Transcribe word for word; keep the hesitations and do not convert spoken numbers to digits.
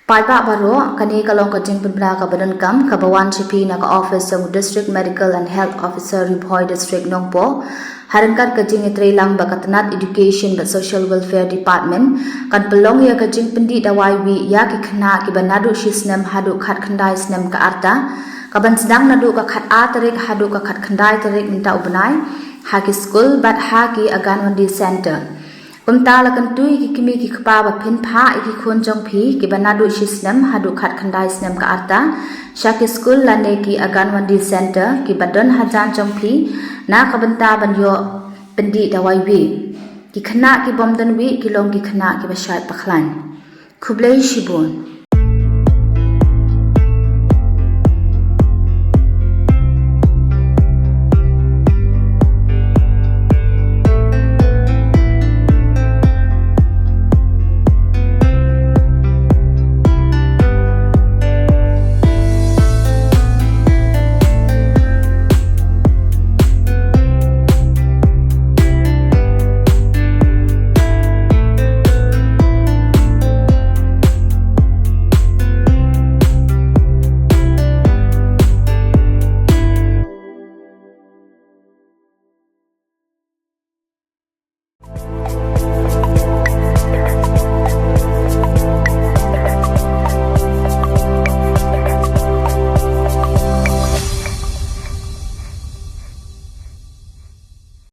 Paidbah baroh, kane ka long ka jingpynbna kaba donkam kaba wan sha phi na ka office jong u District Medical and Health Officer Ri Bhoi District Nongpoh, ha ryngkat ka jingïatreilang bad ka tnat Education bad Social Welfare Department. Kan pynlong ïa ka jingpyndih dawai wih ïa ki khynnah kiba naduh shi snem haduh khatkhyndai snem ka rta, kaban sdang naduh ka khatar tarik haduh ka khatkhyndai tarik mynta u bnai, ha ki skul bad ha ki Anganwadi Center. Kumta la kyntu ïa ki kmie ki kpa ba phin phah ïa ki khun jong phi kiba naduh shi snem haduh khatkhyndai snem ka rta sha ki skul lane ki Anganwadi Center kiba don hajan jong phi, na ka bynta ban ïoh pyndih dawai wih. Ki khynnah kibym don wih ki long ki khynnah kiba shait bakhlaiñ. Khublei shibun.